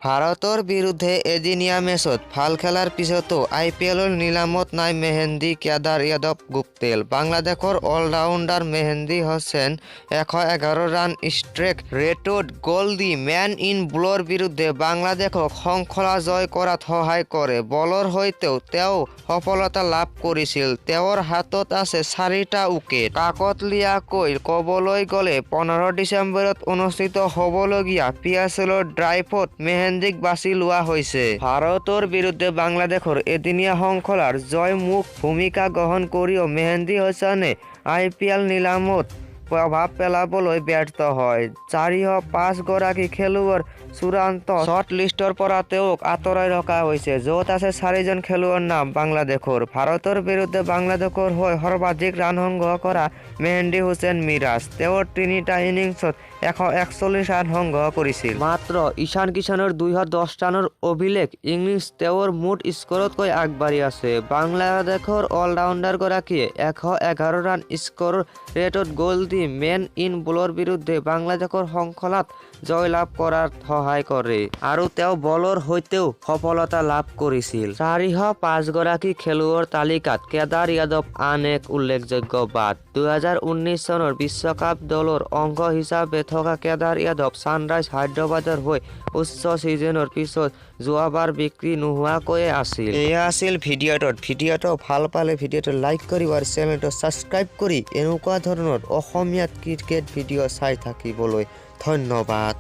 ভাৰতৰ বিৰুদ্ধে এদিনীয়া মেচত ভাল খেলাৰ পিছতো আই পি এলৰ নিলামত নাই মেহেন্দি কেদাৰ যাদৱ গুপ্তেল। বাংলাদেশৰ allrounder Mehidy Hasan 111 run strike ৰেটত গ'ল দি মেন ইন ব্লুৰ বিৰুদ্ধে বাংলাদেশক শৃংখলা জয় কৰাত সহায় কৰে। বলৰ সৈতেও তেওঁ সফলতা লাভ কৰিছিল। তেওঁৰ হাতত আছে চাৰিটা উইকেট। কাকতলীয়াকৈ কবলৈ গ'লে 15 ডিচেম্বৰত অনুষ্ঠিত হ'বলগীয়া পি এছ এলৰ ড্ৰাফ্টত মেহেন্দিক বাছি লোৱা হৈছে। ভাৰতৰ বিৰুদ্ধে বাংলাদেশৰ এদিনীয়া শৃংখলাৰ জয়ত মুখ্য ভূমিকা গ্ৰহণ কৰিও মেহেন্দি হোসেনে আই পি এল নিলামত প্ৰভাৱ পেলাবলৈ ব্যৰ্থ হয়। 405 গৰাকী খেলুৱৈৰ চূড়ান্ত শ্বৰ্টলিষ্টৰ পৰা তেওঁক আঁতৰাই ৰখা হৈছে, য'ত আছে চাৰিজন খেলুৱৈৰ নাম। বাংলাদেশৰ ভাৰতৰ বিৰুদ্ধে বাংলাদেশৰ হৈ সৰ্বাধিক ৰান সংগ্ৰহ কৰা মেহেন্দি হোসেন মিৰাজ তেওঁৰ তিনিটা ইনিংছত 141 ৰান সংগ্ৰহ কৰিছিল। মাত্ৰ ঈশান কিষাণৰ 210 ৰানৰ অভিলেখ ইনিংছ তেওঁৰ মুঠ স্ক'ৰতকৈ আগবাঢ়ি আছে। বাংলাদেশৰ অলৰাউণ্ডাৰগৰাকীয়ে 111 ৰান স্ক'ৰ ৰেটত গ'ল দি মেন ইন ব্লুৰ বিৰুদ্ধে বাংলাদেশৰ শৃংখলাত জয়লাভ কৰাত সহায় কৰে আৰু তেওঁ বলৰ সৈতেও সফলতা লাভ কৰিছিল। 405 গৰাকী খেলুৱৈৰ তালিকাত কেদাৰ যাদৱ আন এক উল্লেখযোগ্য বাদ। 2019 চনৰ বিশ্বকাপ দলৰ অংশ হিচাপে থকা কেদাৰ যাদৱ ছানৰাইজ হায়দৰাবাদৰ হৈ উচ্চ ছিজনৰ পিছত যোৱাবাৰ বিক্ৰী নোহোৱাকৈয়ে আছিল। এয়া আছিল ভিডিঅ'টোত। ভিডিঅ'টো ভাল পালে ভিডিঅ'টো লাইক কৰিব আৰু চেনেলটো ছাবস্ক্ৰাইব কৰি এনেকুৱা ধৰণৰ অসমীয়াত ক্ৰিকেট ভিডিঅ' চাই থাকিবলৈ ধন্যবাদ।